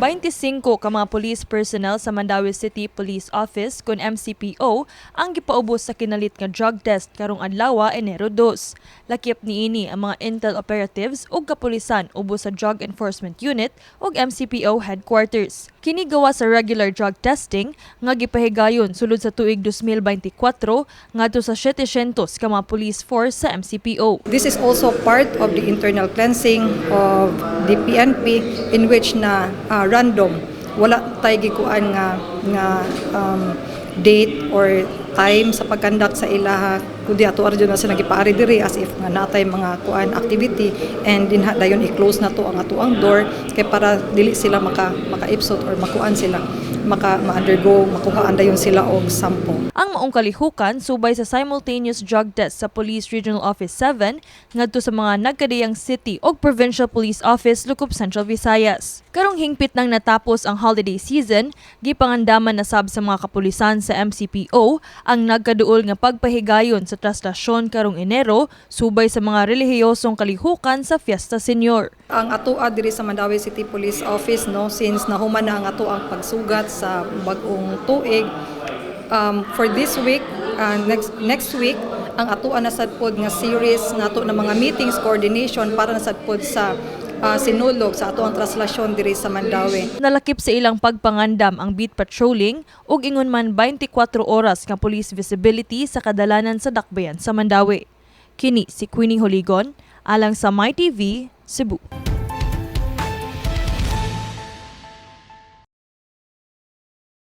25 ka mga police personnel sa Mandaue City Police Office kon MCPO ang gipaubos sa kinalit nga drug test karong adlaw, Enero 2. Lakip niini ang mga intel operatives ug kapulisan ubos sa Drug Enforcement Unit ug MCPO headquarters. Kini gawa sa regular drug testing nga gipahigayon sulod sa tuig 2024 ngadto sa 700 ka mga police force sa MCPO. This is also part of the internal cleansing of the PNP in which na random, wala tay gikuan nga date or time sa pag-conduct sa ilaha, kundi ato arjo na sila gipaari diri as if nga natay mga kuan activity and dinha dayon i-close na to ang atoang door kay para dili sila makaipsot or makuan sila maka ma-undergo, makuhaan dayon sila og sample. Ang maong kalihukan subay sa simultaneous drug test sa Police Regional Office 7 ngadto sa mga nagkadiyang city ug Provincial Police Office lakop Central Visayas. Karong hingpit nang natapos ang holiday season, gipangandaman na sab sa mga kapulisan sa MCPO ang nagkaduol nga pagpahigayon sa traslasyon karong Enero subay sa mga relihiyosong kalihukan sa Fiesta Senior. Ang atoa diri sa Mandaue City Police Office, no, since nahuman na ang atoang pagsugat sa bag-ong tuig for this week, next next week, ang atoa na sad pod nga series nato na mga meetings, coordination para na sad pod sa Sinulog, sa atoang traslasyon diri sa Mandaue. Nalakip sa ilang pagpangandam ang beat patrolling ug ingon man 24 oras nga police visibility sa kadalanan sa dakbayan sa Mandaue. Kini si Queenie Holigon alang sa MyTV, Cebu.